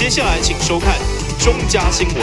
接下來請收看中嘉新聞。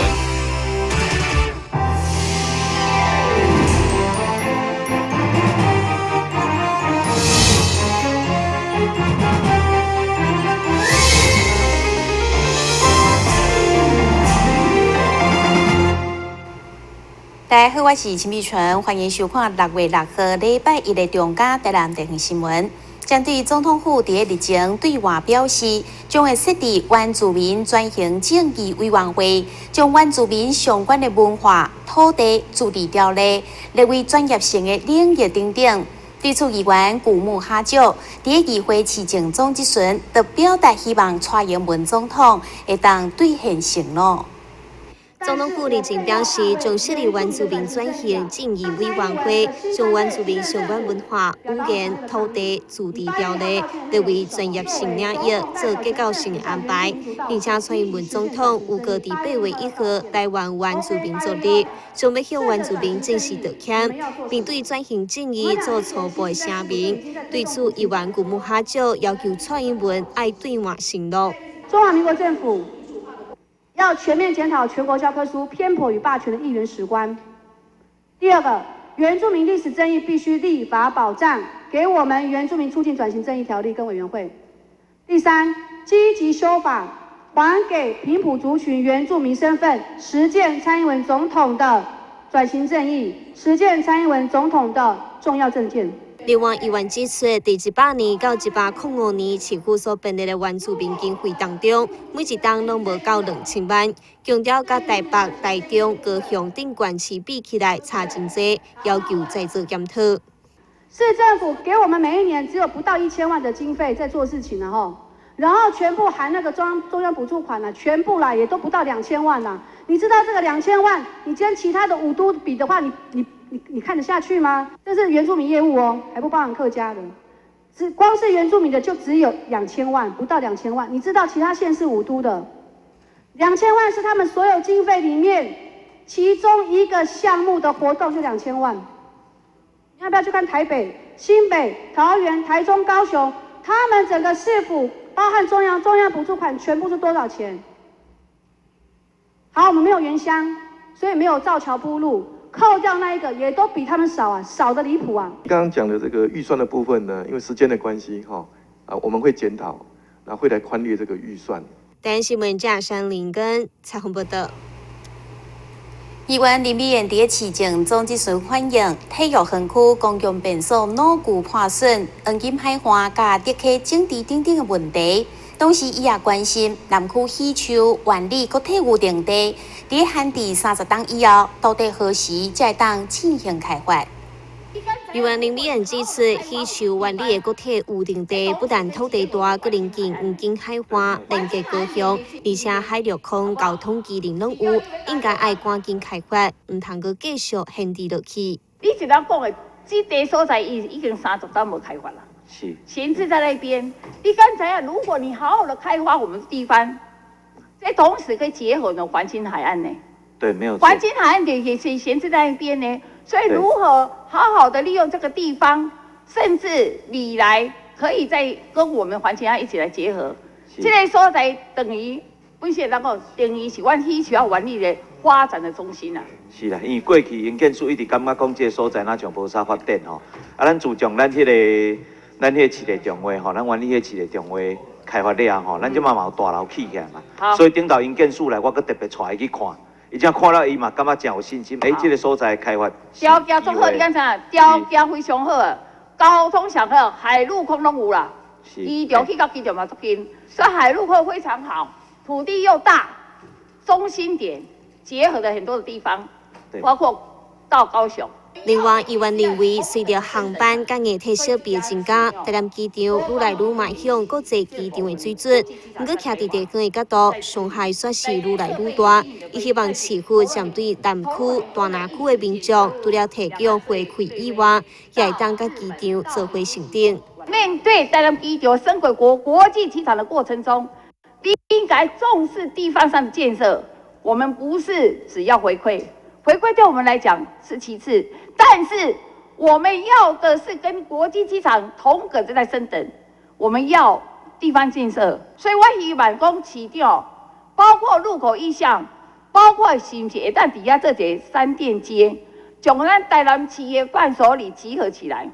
大家好，我是陳美純，歡迎收看6月6號禮拜一的中嘉台南地方新聞。針對總統府佇日前對外表示，將會設置原住民轉型正義委員會，將原住民相關的文化、土地、自治條例列為專業性的領域等等。對此，議員古木哈石佇議會市政總質詢，就表達希望蔡英文總統會當兌現承諾。總統府日前表示，將設立原住民轉型正義委員會，將原住民相關文化、語言、土地、自治條例列為專業性領域，做結構性的安排。並且蔡英文總統預告佇8月1號台灣原住民族日，將欲向原住民正式道歉，並對轉型正義做初步的聲明。對此，議員古木哈石要求蔡英文愛兌現承諾。中華民國政府要全面檢討全國教科書偏頗與霸權的一元史觀。第二個，原住民歷史正義必須立法保障，給我們原住民促進轉型正義條例跟委員會。第三，積極修法，還給平埔族群原住民身份，實踐蔡英文總統的轉型正義，實踐蔡英文總統的重要政見。另外，議員指出，佇100年到105年市府所編列的原住民經費當中，每一冬攏無夠2000萬，強調佮台北、台中、高雄等縣市比起來差真濟，要求再做檢討。市政府給我們每一年只有不到1000萬的經費在做事情了吼，然後全部含那個中央補助款啦，全部啦也都不到兩千萬啦。你知道這個兩千萬，你跟其他的五都比的話，你看得下去嗎？這是原住民業務哦，還不包含客家的，只光是原住民的就只有兩千萬，不到兩千萬。你知道其他縣市五都的兩千萬是他們所有經費裡面其中一個項目的活動就兩千萬。你要不要去看台北、新北、桃園、台中、高雄，他們整個市府包含中央補助款全部是多少錢？好，我們沒有原鄉，所以沒有造橋鋪路。扣掉那一個，也都比他們少啊，少得離譜啊！剛剛講的這個預算的部分呢，因為時間的關係，哈啊，我們會檢討，那會來寬列這個預算。台灣新聞賈山林跟蔡宏報道。議員林美燕佇市政總質詢反映，體育園區公共便所腦具破損、黃金海岸佮竹溪整治等等的問題。同時，伊也關心南區喜樹、萬里閣體預定地，佇閒置30冬以後，到底何時才會當進行開發？議員林美燕指出，喜樹萬里的國鐵預定地不但土地大，閣鄰近黃金海岸，連結高雄，而且海陸空交通機能攏有，應該愛趕緊開發，毋通閣繼續閒置落去。你一當講的，這地所在已經30冬無開發啦。閒置在那邊。你剛才啊，如果你好好的開發我們地方，這同時可以結合呢黃金海岸呢。對，沒有錯。黃金海岸也是閒置在那邊呢，所以如何好好的利用這個地方，甚至未來可以再跟我們黃金海岸一起來結合。這個所在等於本身來講，等於是阮喜樹萬里的發展的中心啊。是啦，因為過去營建署一直感覺講這個所在若像無啥發展吼，啊，咱自從咱彼個市內重劃吼，咱萬里彼個市內重劃開發了後吼，咱這馬嘛有大樓起起來嘛，所以頂頭營建署來，我閣特別帶伊去看，伊才看了伊嘛感覺誠有信心，欸，這個所在開發條件足好，你敢知影？條件非常好，交通上好，海陸空攏有啦。機場去到機場嘛足近，所以海陸空非常好，土地又大，中心點結合了很多的地方，包括到高雄。另外，議員認為，隨著航班佮硬體設備增加，台南機場愈來愈邁向國際機場的水準。毋過，徛佇地方的角度，傷害煞是愈來愈大。伊希望市府針對南區、大林區的民眾，除了提供回饋以外，也會當佮機場做伙成長。面對台南機場升格國際機場的過程中，你應該重視地方上的建設。我們不是只要回饋。回饋對我們來講是其次，但是我們要的是跟國際機場同格正在升等，我們要地方建設，所以我希望講市長包括路口意向，包括是毋是會當佇遐做一个商店街，將咱台南市的伴手禮集合起來，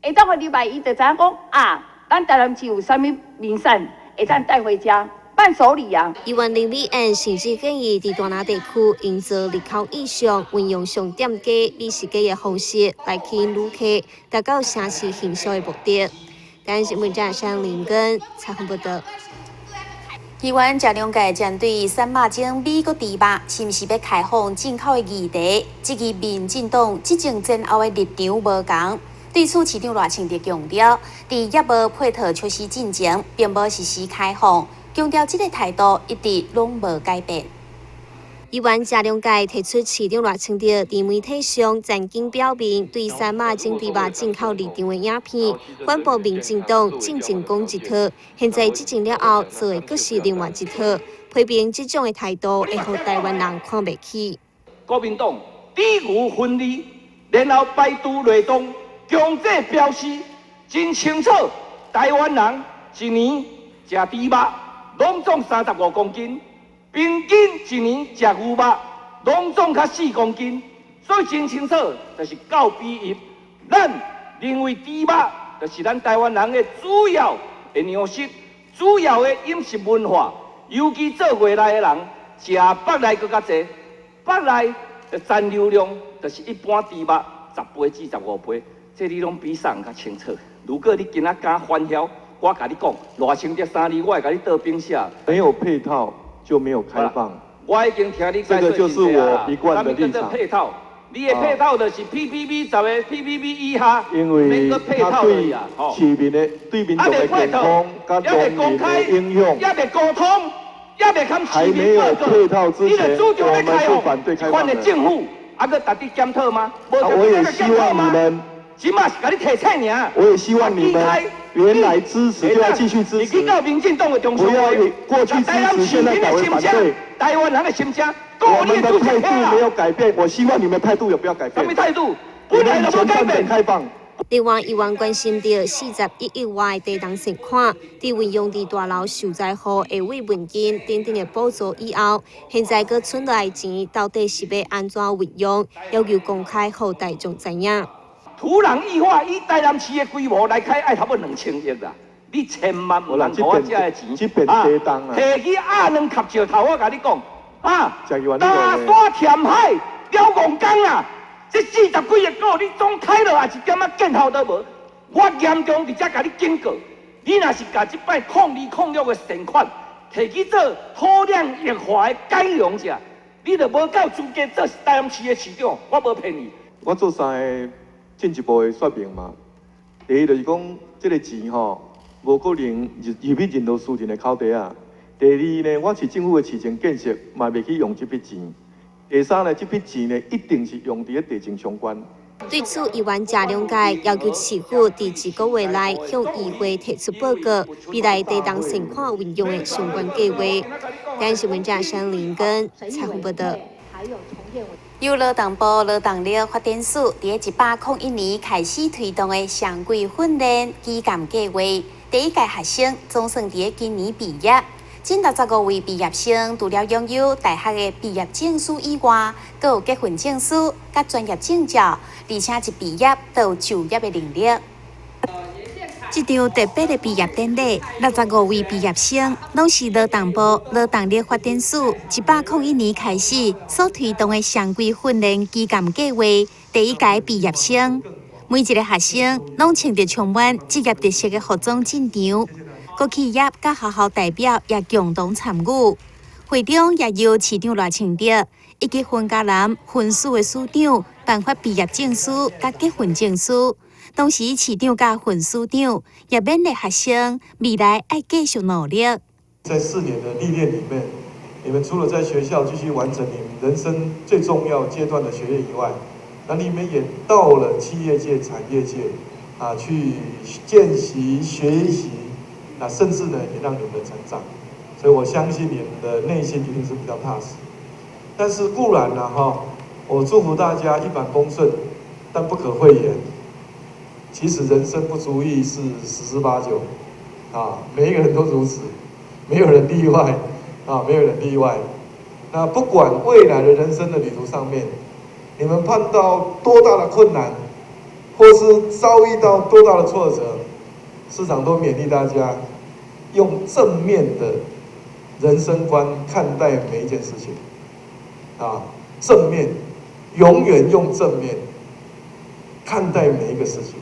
會當予入來伊就知影講啊，咱台南市有啥物名產，會當帶回家伴手禮啊。議員林美燕甚至建議佇大林地區營造入口以上運用商店街、美食街的方式來吸引旅客，達到城市行銷的目的。台視新聞記者林根採訪報道。議員謝龍介針對瘦肉精美國豬肉是毋是欲開放進口的議題，質疑民進黨執政前後的立場無仝。對此，市長賴清德強調，佇猶無配套措施進前，並無實施開放，強調這个態度一直攏無改變。議員謝龍介提出市長賴清德佇媒體上曾經表明對瘦肉精豬肉進口立場的影片，反駁民進黨進前講一套，現在執政了後做的閣是另外一套，批評這種的態度會予台灣人看袂起。國民黨豬牛分離，然後排除內動，強制標示真清楚，台灣人一年食豬肉攏總35公斤。平均一年食牛肉，攏總較4公斤，所以真清楚，就是夠比例。咱認為豬肉就是咱台灣人的主要的糧食，主要的飲食文化。尤其做月內的人，食腹內閣較濟，腹內的殘留量就是一般豬肉10倍至15倍，這你攏比啥人較清楚。如果你今仔敢反囂，我共你講，賴清德三字我會共你倒冰寫。沒有配套就沒有開放。我已經聽你這個就是我一貫的立場。配套，你的配套就是 PPP 10个 PPP 以下，因為它對市民的、對民眾的健康、佮農民的影響，猶未溝通，猶未堪還沒有配套之前，我們是反對開放的。政府啊，閣值得檢討嗎？我也希望你們，這馬是共你提醒爾。我也希望你們原來支持就要繼續支持，不要過去支持，現在改為反對。台灣人的心聲，我們的態度沒有改變，我希望你們態度也不要改變。什麼態度？本來就無改變。開放。另外，議員關心著41億外地動善款，佇運用佇大樓受災戶的慰問金等等的補助以後，現在閣存落來錢到底是欲按怎運用？要求公開，予大眾知影。土壤液化，以台南市的規模來開，愛差不多2000億啦。你千萬毋通予我遮的錢啊，提去鴨卵磕石頭，我共你講啊，大山填海了戇工啊！這40幾億股你總開落來一點仔見效都無，我嚴重佇遮共你警告，你若是共這擺02-06的善款提去做土壤液化的改良者，你就無夠資格做台南市的市長，我無騙你。我做三个進一步的說明嘛。第一就是講，這个錢吼，無可能入去任何私人的口袋啊。第二呢，我市政府的市政建設嘛袂去用這筆錢。第三呢，這筆錢呢，一定是用佇咧地政相關。對此，議員謝龍介要求市府佇一個月內向議會提出報告，未來地動善款運用的相關計劃。台視新聞記者林根採訪報道。由勞動部勞動力發展署佇101年開始推動的雙軌訓練基幹計劃，第一屆學生總算佇今年畢業。近65位畢業生，除了擁有大學的畢業證書以外，閣有結婚證書、佮專業證照，而且一畢業就有就業的能力。這場特別的畢業典禮，65位畢業生攏是勞動部勞動力發展署101年開始所推動的雙軌訓練基幹計劃第一屆畢業生。每一个學生攏穿著充滿職業特色的服裝進場，各企業佮學校代表也共同參與。會中也由市長賴清德以及雲嘉南分署的署長頒發畢業證書佮結婚證書。同時，市長佮分署長也勉勵學生未來愛繼續努力。在4年的歷練裡面，你們除了在學校繼續完成你們人生最重要階段的學業以外，那你們也到了企業界、產業界啊，去見習、學習，那甚至呢，也讓你們成長。所以我相信你們的內心一定是比較踏實。但是固然呢，哈，我祝福大家一帆風順，但不可諱言。其實人生不如意是十之八九，啊，每一個人都如此，沒有人例外。啊，沒有人例外。那不管未來的人生的旅途上面，你們碰到多大的困難，或是遭遇到多大的挫折，市長都勉勵大家用正面的人生觀看待每一件事情，啊，正面，永遠用正面看待每一個事情。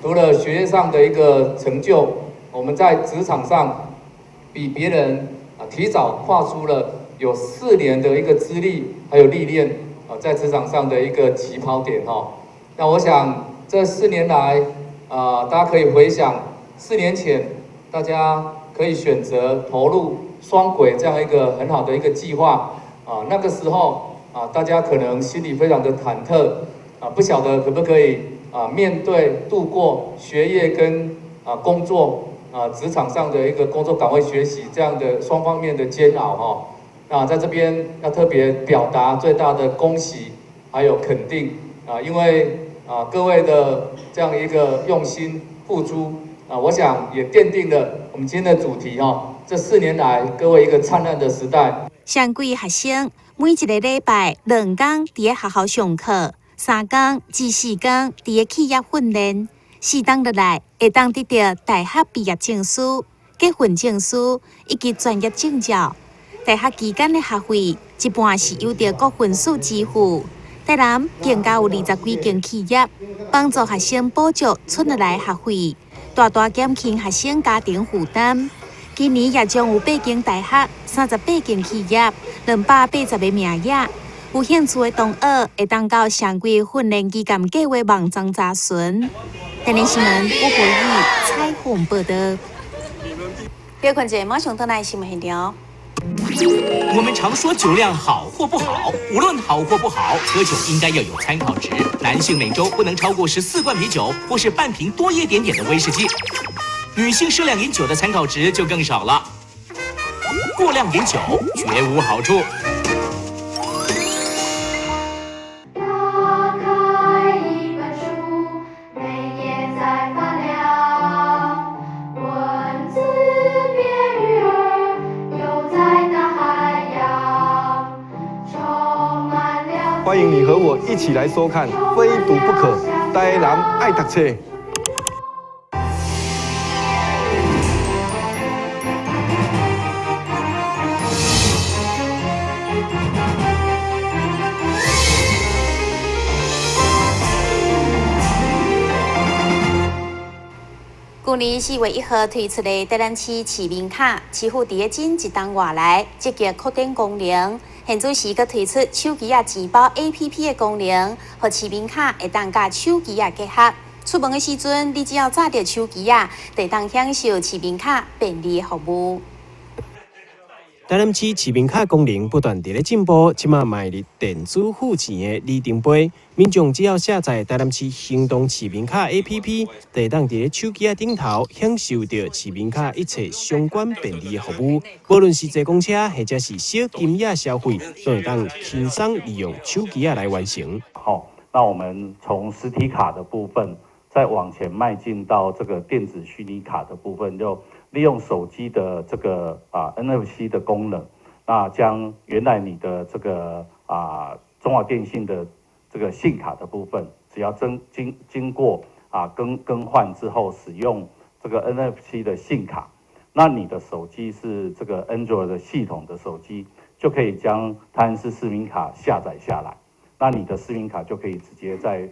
除了學業上的一個成就，我們在職場上比別人提早跨出了有4年的一個資歷，還有歷練啊，在職場上的一個起跑點哦。那我想這4年來啊，大家可以回想4年前，大家可以選擇投入雙軌這樣一個很好的一個計劃啊，那個時候啊，大家可能心裡非常的忐忑啊，不曉得可不可以啊面對度過學業跟工作啊職場上的一個工作崗位學習這樣的雙方面的煎熬哈。那在這邊要特別表達最大的恭喜還有肯定啊，因為啊各位的這樣一個用心付出啊，我想也奠定了我們今天的主題哈。這4年來，各位一個燦爛的時代。雙軌學生每一个禮拜2工佇咧學校上課，3工至4工佇咧企業訓練，4冬落來會當得著大學畢業證書、結婚證書以及專業證照。大學期間的學費一半是由著國訓署支付。台南更加有20幾間企業幫助學生補助出落來學費，大大減輕學生家庭負擔。今年也將有8間大學、38間企業、280個名額。有興趣的同學會當到雙軌訓練基金計畫網站查詢。台南新聞吳國義採訪報道。別困者，馬上轉來新聞現場。我們常說酒量好或不好，無論好或不好，喝酒應該要有參考值。男性每周不能超過14罐啤酒，或是半瓶多一點點的威士忌。女性適量飲酒的參考值就更少了。過量飲酒絕無好處。打開一本書，每頁在發亮，文字變魚兒，游在大海洋，充滿了。歡迎你和我一起來收看《非讀不可》，台南愛讀冊。舊年4月1號推出的台南市市民卡，市府佇咧近一冬外來積極擴展功能，現此時閣推出手機仔錢包 APP 的功能，予市民卡會當佮手機仔結合。出門的時陣，你只要紮著手機仔，就會當享受市民卡便利的服務。台南市市民卡功能不斷佇咧進步，這馬邁入電子付錢的里程碑。民眾只要下載台南市行動市民卡 APP，就會當佇咧手機仔頂頭享受著市民卡一切相關便利的服務。無論是坐公車，或者是小金額消費，攏會當輕鬆利用手機仔來完成。好，那我們從實體卡的部分，再往前邁進到這個電子虛擬卡的部分，就利用手機的這個NFC 的功能，那將原來你的這個中華電信的這個信卡的部分，只要經過更換之後，使用這個 NFC 的信卡，那你的手機是這個 Android 的系統的手機，就可以將台南市市民卡下載下來，那你的市民卡就可以直接在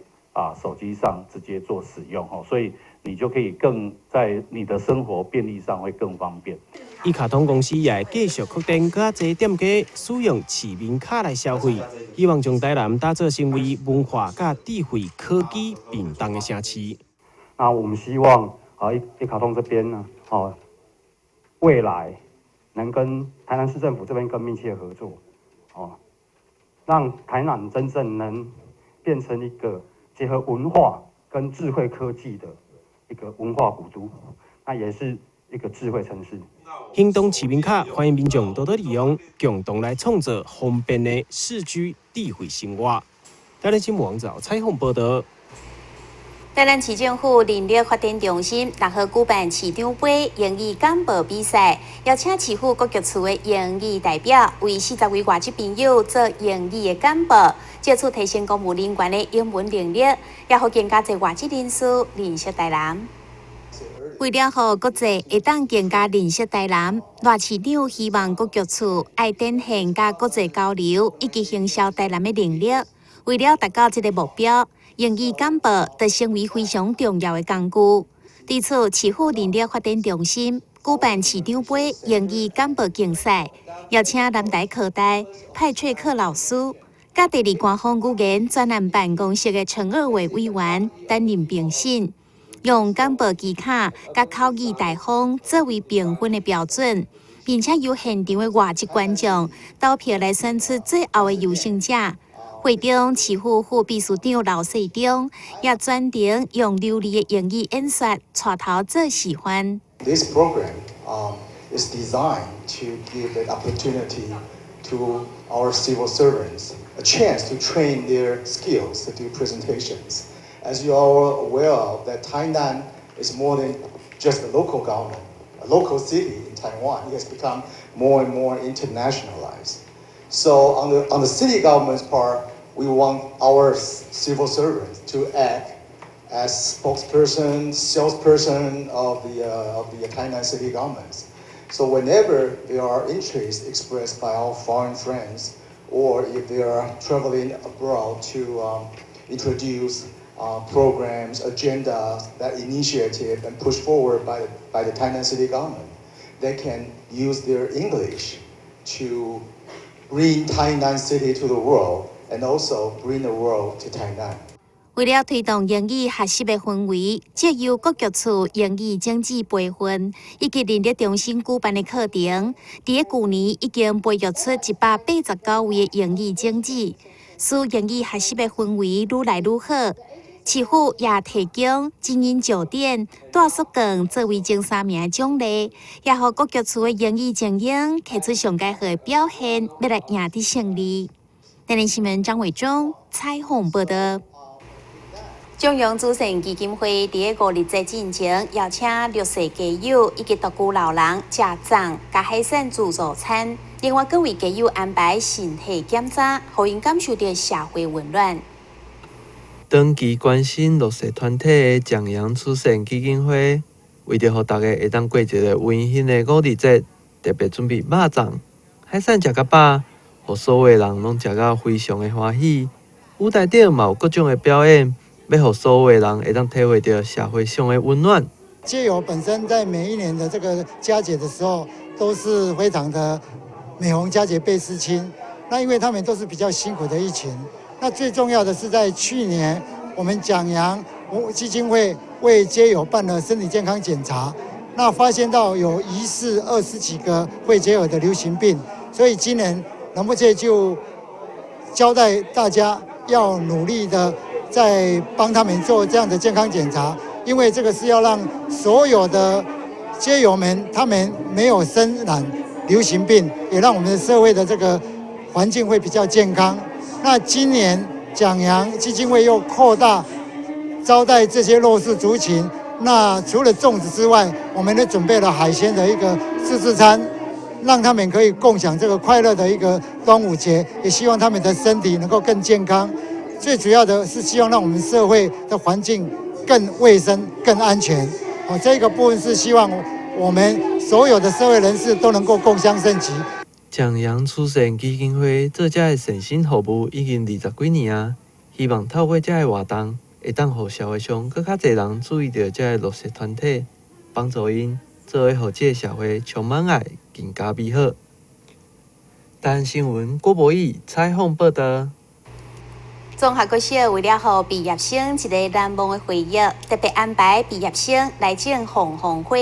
手機上直接做使用哦，所以你就可以更在你的生活便利上會更方便。一卡通公司也會繼續擴展閣較濟店家使用市民卡來消費，希望將台南打造成為文化佮智慧科技並重的城市。那我們希望一卡通這邊呢，哦，未來能跟台南市政府這邊更密切合作，哦，讓台南真正能變成一個結合文化跟智慧科技的一個文化古都，那也是一個智慧城市。行動市民卡歡迎民眾多多利用，共同來創造方便的市區智慧生活。台南新聞網站採訪報道。台台南市政府人力發展中心六號舉辦市長盃英語簡報比賽，邀請市府各局處的英語代表為40位外籍朋友做英語的簡報，藉此提升公務人員的英文能力，也予更加濟外籍人士認識台南。為了予國際會當更加認識台南，賴市長希望各局處愛展現佮國際交流以及行銷台南的能力。為了達到這个目標，英語簡報就成為非常重要的工具。對此，市府人力發展中心舉辦市長盃英語簡報競賽，邀請南台科大派翠克老師、佮第二官方語言專案辦公室的陳二偉委員擔任評審，用簡報技巧佮口語大方作為評分的標準，並且由現場的外籍觀眾投票來選出最後的優勝者。會中，市府副秘書長劉世忠也專程用流利的英語演說，帶頭做示範。 This program is designed to give an opportunity to our civil servants a chance to train their skills to do presentations. As you are aware of, that Tainan is more than just a local government, a local city in Taiwan. It has become more and more internationalized. So on the city government's part, we want our civil servants to act as spokesperson, salesperson of the Tainan city governments. So whenever there are interests expressed by our foreign friends, or if they are traveling abroad to introduce programs, agendas, that initiative and pushed forward by the Tainan city government, they can use their English to bring Tainan city to the world and also bring the world to Tainan. 為了推動英語學習的氛圍，藉由各局處英語種子培訓以及人力中心舉辦的課程，佇咧舊年已經培育出189位的英語種子，使英語學習的氛圍愈來愈好。市府也提供精英酒店、大叔館作為前三名的獎勵，也予各局處的英語精英提出上佳好的表現，欲來贏得勝利。台南新聞張偉忠採訪報道。中央慈善基金會佇咧五日節進前邀請弱勢街友以及獨居老人食粽佮海產自助餐，另外閣為街友安排身體檢查，予𪜶感受著社會溫暖。長期關心弱勢團體的蔣楊慈善基金會，為著予大家會當過一个溫馨的五日節，特別準備肉粽、海產食較飽，予所有人攏食甲非常的歡喜。舞台頂嘛有各種的表演，欲予所有人會當體會著社會上的溫暖。街友本身在每一年的這個佳節的時候，都是非常的每逢佳節倍思親。那因為他們都是比較辛苦的一群。那最重要的是，在去年我們蔣楊基金會為街友辦了身體健康檢查，那發現到有疑似20幾個肺結核的流行病，所以今年仁波切就交代大家要努力的在幫他們做這樣的健康檢查，因為這個是要讓所有的街友們他們沒有身染流行病，也讓我們的社會的這個環境會比較健康。那今年蔣楊基金會又擴大招待這些弱勢族群，那除了粽子之外，我們都準備了海鮮的一個自助餐，讓他們可以共享這個快樂的一個端午節，也希望他們的身體能夠更健康。最主要的是希望讓我們社會的環境更衛生、更安全。哦，這個部分是希望我們所有的社會人士都能夠共襄盛舉。蔣楊慈善基金會做這个善心服務已經20幾年啊，希望透過這个活動，會當予社會上閣較濟人注意著這个弱勢團體，幫助𪜶，做伙予這个社會充滿愛，更加美好。台灣新聞郭博義採訪報道。綜合國小為了予畢業生一个難忘的回憶，特別安排畢業生來種鳳凰花，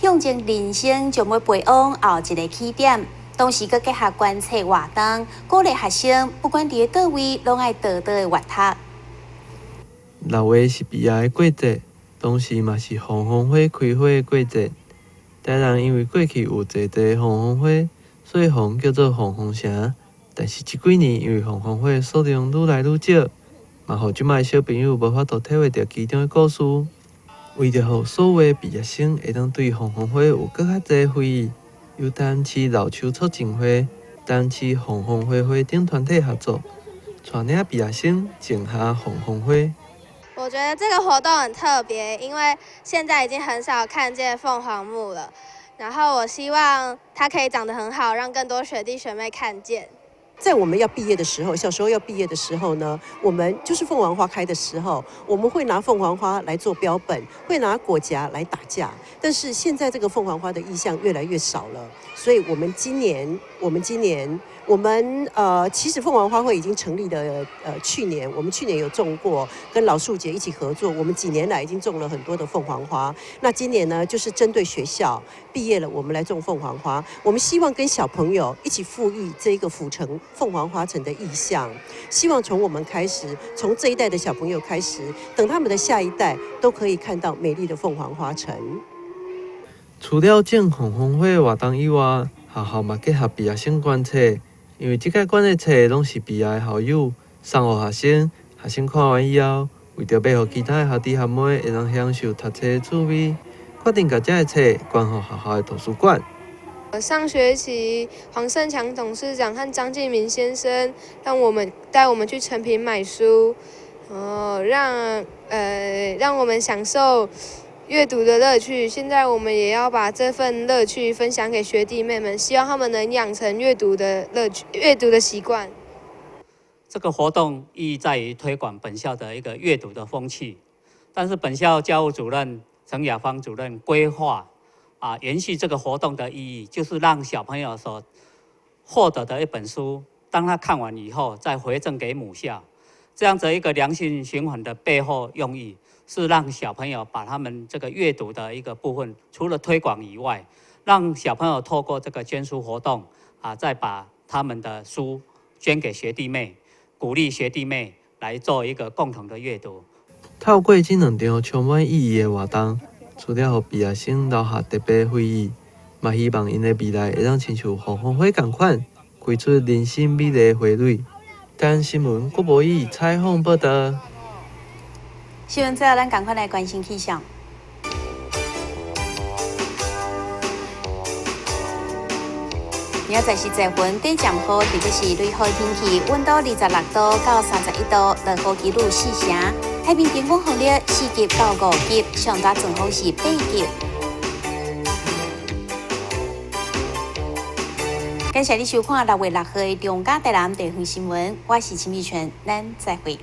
象徵人生將欲飛往後一个起點。同時，閣結合觀測活動，鼓勵學生不管佇咧佗位，攏愛多多的閱讀。6月是畢業的季節，同時嘛是鳳凰花開花的季節。台南因為過去有濟濟鳳凰花，所以予人叫做鳳凰城。但是這幾年因為鳳凰花的數量愈來愈少，嘛予這擺小朋友無法度體會著其中的故事。為著予所有的畢業生會當對鳳凰花有閣較濟回憶，由台南市老樹促進會、台南市鳳凰花會等團體合作，帶領畢業生種下鳳凰花。我覺得這個活動很特別，因為現在已經很少看見鳳凰木了。然後我希望它可以長得很好，讓更多學弟學妹看見。在我們要畢業的時候，小時候要畢業的時候呢，我們就是鳳凰花開的時候，我們會拿鳳凰花來做標本，會拿果莢來打架。但是現在這個鳳凰花的意象越來越少了，所以我們今年，我們今年，我們其實鳳凰花會已經成立了，去年我們去年有種過，跟老樹節一起合作，我們幾年來已經種了很多的鳳凰花。那今年呢，就是針對學校畢業了，我們來種鳳凰花。我們希望跟小朋友一起復育這個府城鳳凰花城的意象，希望從我們開始，從這一代的小朋友開始，等他們的下一代都可以看到美麗的鳳凰花城。除了種鳳凰花的活動以外，學校嘛結合畢業生捐冊，因為這屆捐的冊攏是畢業的校友送予學生，學生看完以後，為著欲予其他的學弟學妹會當享受讀冊的趣味，決定共這个冊捐予學校的圖書館。上學期黃勝強董事長和張敬明先生讓我們帶我們去誠品買書，讓我們享受閱讀的樂趣。現在我們也要把這份樂趣分享給學弟妹們，希望他們能養成閱讀的樂趣、閱讀的習慣。這個活動意義在於推廣本校的一個閱讀的風氣，但是本校教務主任陳雅芳主任規劃。延續這個活動的意義，就是讓小朋友所獲得的一本書，當他看完以後，再回贈給母校，這樣子一個良性循環的背後用意，是讓小朋友把他們這個閱讀的一個部分，除了推廣以外，讓小朋友透過這個捐書活動，再把他們的書捐給學弟妹，鼓勵學弟妹來做一個共同的閱讀。透過這兩場充滿意義的活動，除了予畢業生留下特別的回憶，嘛希望𪜶的未來會當親像鳳凰花仝款，開出人生美麗的花蕊。台南新聞郭博義採訪報道。新聞最後，咱仝款來關心氣象。明仔載是濟雲短暫雨，或者是雷雨天氣，溫度26度到31度，落雨幾率4成。海面平均風力4級到5級，上大陣風是8級。感謝你收看6月6號的中嘉台南地方新聞，我是陳美泉，咱再會。